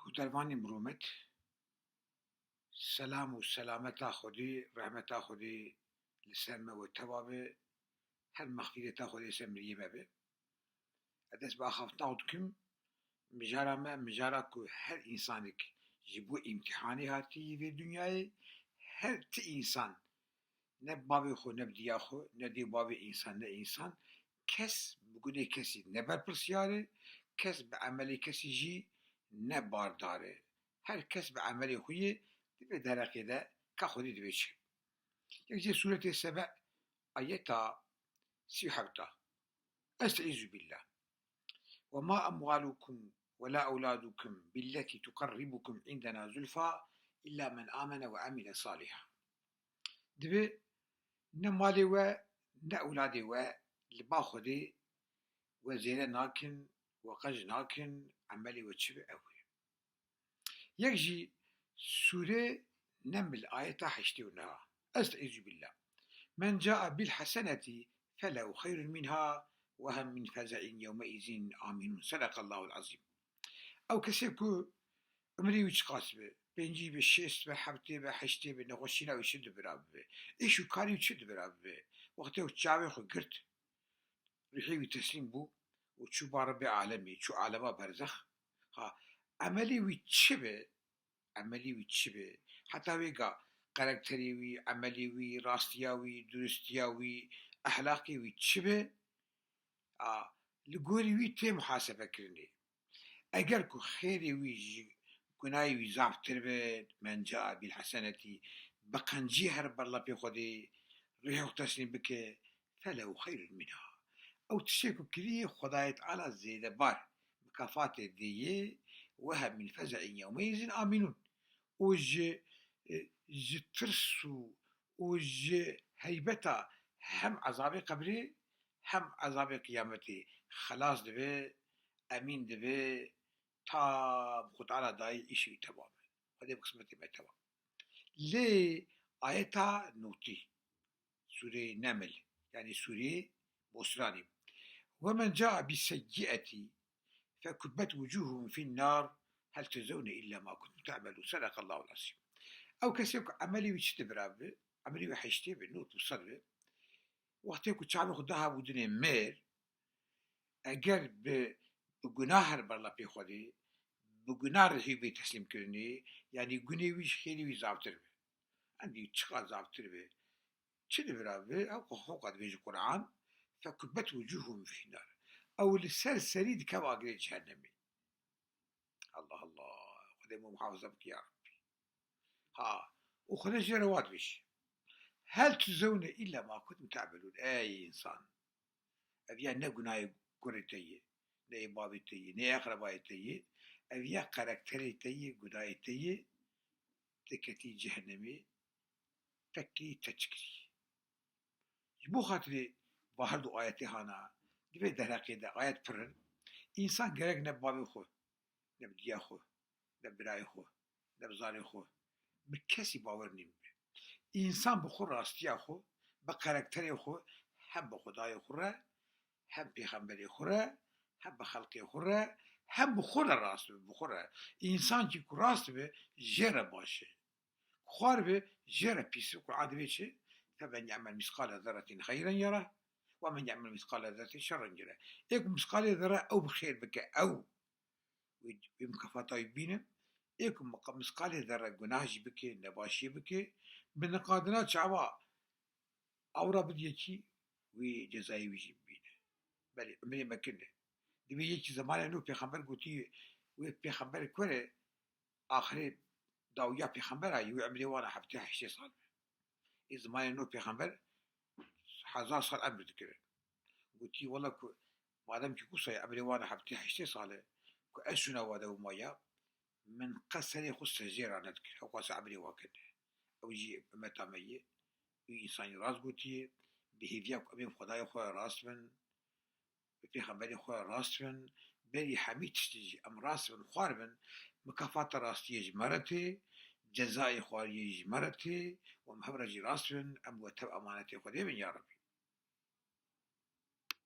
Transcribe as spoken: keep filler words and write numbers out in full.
Guhdarvanên bi rûmet, selam û selameta Xwedê, rehmeta Xwedê li ser me we teva be, her mexfîreta Xwedê ser miriyê me be. Ez dest bi axaftina xwe dikim, mijara me, mijara ku her însanek ji bo îmtîhanê hatiye vê dinyayê, her ti însan, ne bi bavê xwe, ne bi diya xwe, ne dê bavê însan, ne însan, kes bi gunê kesî ne berpirsyar e, kes bi emelê kesî jî ne bardar e. Her kes bi emelê xwe yê, di vê dereqê de ka Xwedê divê çi. Yek jê sûretê Sebe, ayeta sî û heft a. Estaizu billah. Ve ma emwalukum ve la evladukum billeti tuqarribukum indena zulfa illa men amene ve amile saliha. Divê ne malê we, ne ewladê we li ba Xwedê we zêde nakin, we qej nakin, emelê we çi be ew e. Yek jî sûrê Neml ayeta heştê û neh a. Estaizu billah. Men caa bil heseneti felehu xeyrun minha ve hem min feze'in yewmeizin aminun. Sedakallahul azim. Ew kesê ku umrê wî çiqas be, pêncî be, şêst be, heftê be, heştê be, nexweşîna wî çi dibira bibe, îş û karî wî çi dibira bibe, wextê ew çavê xwe girt, ruhê wî teslîm bû û çû ba Rebbê alemê, çû alema berzex. Ha, emelê wî çi be, emelê wî çi be, heta wê ga karakterê wî, emelê wî, rastiya wî, duristiya wî, ehlaqê wî çi be, a, li gorî wî tê muhasebekirinê. Eger ku xêrê wî ji gunayê wî zaftir be, men caa bil hesenetî, bi qencî here ber lepê Xwedê, ruhê xwe teslîm bike, felehu xeyrun minha. Ew tiştê ku kiriye Xwedayê Teala zêdebar mikafatê dê yê, ve hem min feze'in yewmeizin aminun. Û ji, e, ji tirs û, û ji heybeta hem ezabê qebrê, hem ezabê qiyametê xelas dibe, emîn dibe, ta bi Xwedana dayî îşê wî temam e. Xwedê bi qismetê me temam. Lê ayeta notî, sûreyê Neml, yanî sûreyê bosranê. Ve men caa bi seyyi'etî fekubbet wucuhuhum fin nar hel tuzewne illa ma kuntum te'melun. Sedakallahul azim. Ew kesê ku emelê wî çi dibira bi, emelê wî heştê bi, not bi sed bi, wextê ku çavê xwe daha bûdinê mêr, eger bi, bi gunah her ber lepê Xwedê, bi gunah rihî bê teslîmkirinê, yanî gunê wî ji xêrê wî zaftir be. Endî çiqas zaftir be, çi dibira be, ew xwe xwe qet bêje Quran, fekubbet wucuhuhum fin nar. Ew li ser serî dikeve agirê cehennemê. Allah Allah. Xwedê me muhafaza bike ya Rabbî. Ha, û Xwedê jê re wat bêjî. Hel tuzewne illa ma kuntum te'melûn. Ey însan. Ev ya ne gunayê kurê te ye, ne yê bavê te ye, ne yê eqrebayê te ye. Ev ya karakterê te ye, gunayê te ye. Te ketî cehennemê, te kî te çi kirî. Ji bo xatirê va her du ayetê hana, di vê derheqê de ayet pir in, însan gerek ne bi bavê xwe, ne bi diya xwe, ne bi birayê xwe, ne bi zarê xwe, bi kesî bawer nîn bibe. Însan bi xwe rastiya xwe, bi karakterê xwe, hem bi Xwedayê xwe re, hem pêxemberê xwe re, hem bi xelkê xwe re, hem bi xwe re rast bibe, bi xwe re. Însankî ku rast bibe, jê re baş e. Xwar be, jê re pîs e. Quran divê çi? Femen ye'mel misqale zerretin xeyren yere, ve men ye'mel misqale zerretin şerren yere. Ê ku misqalê zerre ew bi xêr bike, ew wê, wê mukafata wî bîne. Ê ku miqa-, misqalê zerre gunah jî bike, nebaşiyê bike, bi niqadina çava awra bidiyekî, wê cezayê wî jî bibîne. Belê, umrê me kin e. Divê yekî zemanê nû pêxember gotî, wê pêxember kure, axirê dawiya pêxembera yî, wê umrê wana heftê heştê sal be. Ê zemanê nû pêxember hezar sal emr dikirin. Gotî, wela ku madem ki wisa ye, emrê wana heftê heştê sal e, ku ez şûna wade û maya, min qet serê xwe secdeyê ra nedikir, hewqasa emrê wa kene. Ew jî ummeta me ye, wî însanî rast gotiye, bi hêviya ku em ê bi Xwedayê xwe re rast bin, bi pêxemberê xwe re rast bin, berî hemî tiştî jî em rast bin, xwar bin, mikafata rastiyê ji me re tê, cezayê xwariyê jî ji me re tê, û em hev re jî rast bin, em we tev emanetê Xwedê bin ya Rebbî.